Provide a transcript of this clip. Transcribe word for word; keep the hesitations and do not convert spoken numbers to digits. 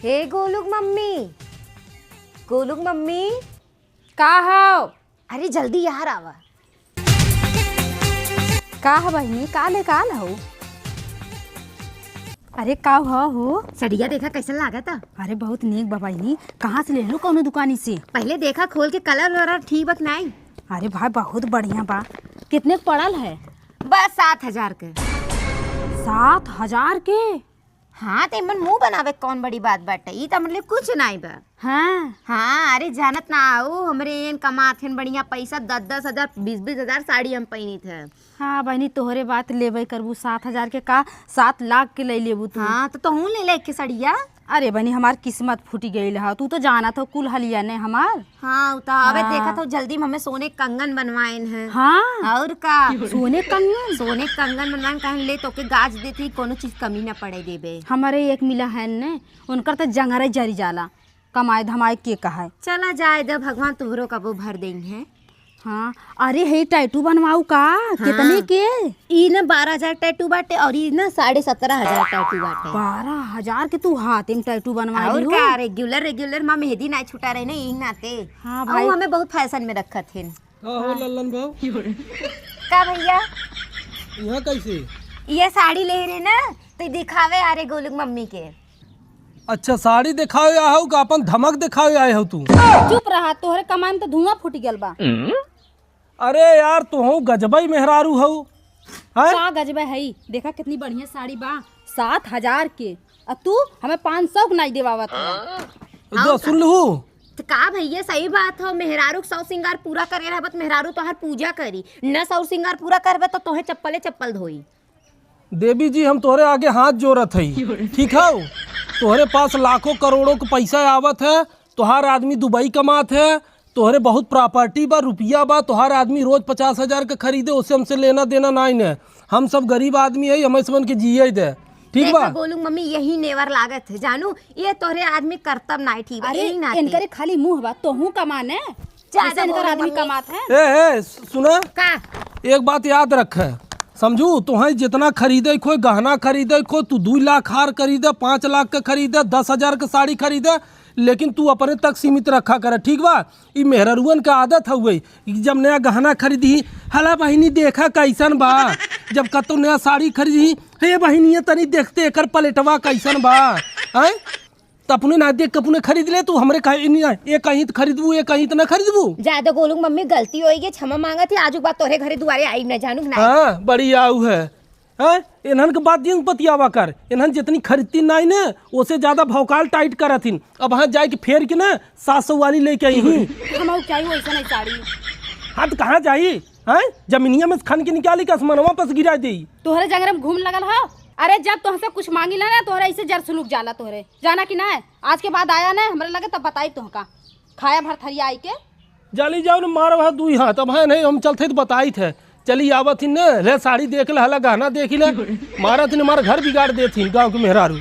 हे गोलू क मम्मी, गोलू क मम्मी। का हौ? अरे जल्दी यार आवा। का ह बहिनी, का लेके आल हौ? अरे का ह हो? सड़िया देखा कैसन लागत ह? अरे बहुत नीक बा बहिनी, कहाँ से लेहलू, कौनो दुकानी से? पहिले देखा खोल के, कलर वलर ठीक बा कि नाई? अरे भाई बहुत बढ़िया बा। कितने क पड़ल है? बस सात हजार के। सात हजार के? हाँ, त एमन मुँह बनावे क कौन बड़ी बात बाटे, ई त हमरे लिए कुछ नाई बा। हाँ। हाँ, अरे जानत ना आऊ, हमरे एन कमात हन बढ़िया पैसा, दस दस हजार, बीस बीस हजार साड़ी हम पहिनित है। हाँ बहिनी, तोहरे बात लेबे करबू, सात हजार के का, सात लाख के ले लेबू तू। हाँ, त तोहू ले ले के सड़िया। अरे बहिनी, हमार किस्मत फूटी गइल ह, तू तो जानत हो कुल हलिया ने हमार। हाँ, उ त हवे, हाँ। देखत हो, जल्दी में हमें सोने क कंगन बनवाएन है। हाँ। और का? सोने क कंगन? सोने क कंगन बनवाएन, कहन ले तोके गाज देती, कोनो चीज कमी ना पड़े देबे। हमारे एक मिला है ने, उनकर त जंगरे जरी जाला, कमाए धमाए के कहाए। चला जाए दे, भगवान तोहरो कबो भर देइहैं। हाँ, अरे हे टैटू बनवाऊ का? हाँ। कितने के? ई न बारह हजार टैटू बाटे और ई न साढ़े सत्रह हजार टैटू बाटे। बारह हजार के तू हाथे में टैटू बनवा और लिहू? का, regular, regular मा मेहंदी नाई छुटा रहे ना, यही नाते। हाँ अउ भाई। हमें बहुत fashion में रखत हिन। का हो लल्लन बाबू? का भैया? यहाँ कैसे? ये साड़ी ले रहे ना, तो दिखावे आ रहे गोलू क मम्मी के। अच्छा, साड़ी देखावे आए हऊ का अपन धमक देखावे आए हऊ तू? चुप रहा, तोहरे कमाई में तो धुआं फूट गल बा। अरे यार, तोहू गजबई मेहरारू हऊ, हैं? का गजबे हई? देखा कितनी बढ़िया साड़ी बा, सात हजार के, अ तू हमें पाँच सौ के नाई देवावत है। जो सुन लू। तो का भैया, सही बात हो, मेहरारू के शौक सिंगार पूरा करे रहबत, मेहरारू तोहर पूजा करी, न शौक सिंगार पूरा करबे तो तोहे चप्पले चप्पल धोई। देवी जी, हम तोहरे आगे हाथ जोड़त हई, ठीक हौ? तोहरे पास लाखों करोड़ों के पैसा आवत है, तोहार आदमी दुबई कमात है, तोहरे बहुत property बा, रुपया बा, तोहार आदमी रोज पचास हजार के खरीदे, ओसे हमसे लेना देना नाई न। हम सब गरीब आदमी है, हमें समझ के जिए दे, ठीक देखा बा? गोलू मम्मी, यही नेवर लागत है, जानू, ये तोहरे आदमी करतब नाई ठीक बा, अरे, यही नाते। इनकरे खाली मुँह बा, तोहू कमा ने। ज्यादा जैसे इनकर बोलो आदमी मम्मी। कमात है। ए, ए, सु-, सुना? का? एक बात याद रखे, समझू, तोहें जितना खरीदे खोए, गहना खरीदे खोए, तू दुई लाख हार खरीदे, पाँच लाख के खरीदे, दस हजार के साड़ी खरीदे, लेकिन तू अपने तक सीमित रखा करे, ठीक बा? ई मेहररुअन के आदत हउए, ई जब नया गहना खरीदी, "हला बहिनी, देखा कैसन बा।" जब कतौ नया साड़ी खरीदी, "हे बहिनी, ये तनी देखते, एकर पलेटवा कैसन बा?" हैं? त अपने ना देख के अपने खरीद ले तू, हमरे कहे, "नहीं, ये कहीं त खरीदबू, ये कहीं त ना खरीदबू।" ज्यादा गोलू मम्मी, गलती होइ गई, क्षमा मांगत ही, आजू के बाद तोहरे घरे दुआरे आइब ना, जानू ना। हाँ, बड़ी आऊ है। हैं? इन्हन के बात जिन बतियावा कर, इन्हन जितनी खरीदती नाई ने, ओसे ज्यादा भौकाल tight करत हिन। अब हाँ जाए के फेर के ना, सात सौ वाली लेके आई ही। हम क्या ही वैसा नहीं साड़ी। हाँ, त कहाँ जाई? हैं? जमीनिया में से खन के निकाली के आसमानवा पर से गिरा देई। तोहरे जंगरे में घूम लगल हो। अरे, जब तोहसे कुछ मांगी ला ना, तोहरे ऐसे जर सुलूक जाला तोहरे। जाना कि ना, आज के बाद आया ना हमरे लगे, तब बताई तोहका। खाया भर थरिया आई के। जाली जाओ न, मारो है दुई हाथ, अब है नहीं, हम चलते तो बताई थे। चली आवत ही न, ले साड़ी देख ले, हला गहना देख ले, मारत न मार घर बिगाड़ देत ही गाँव के मेहरारू।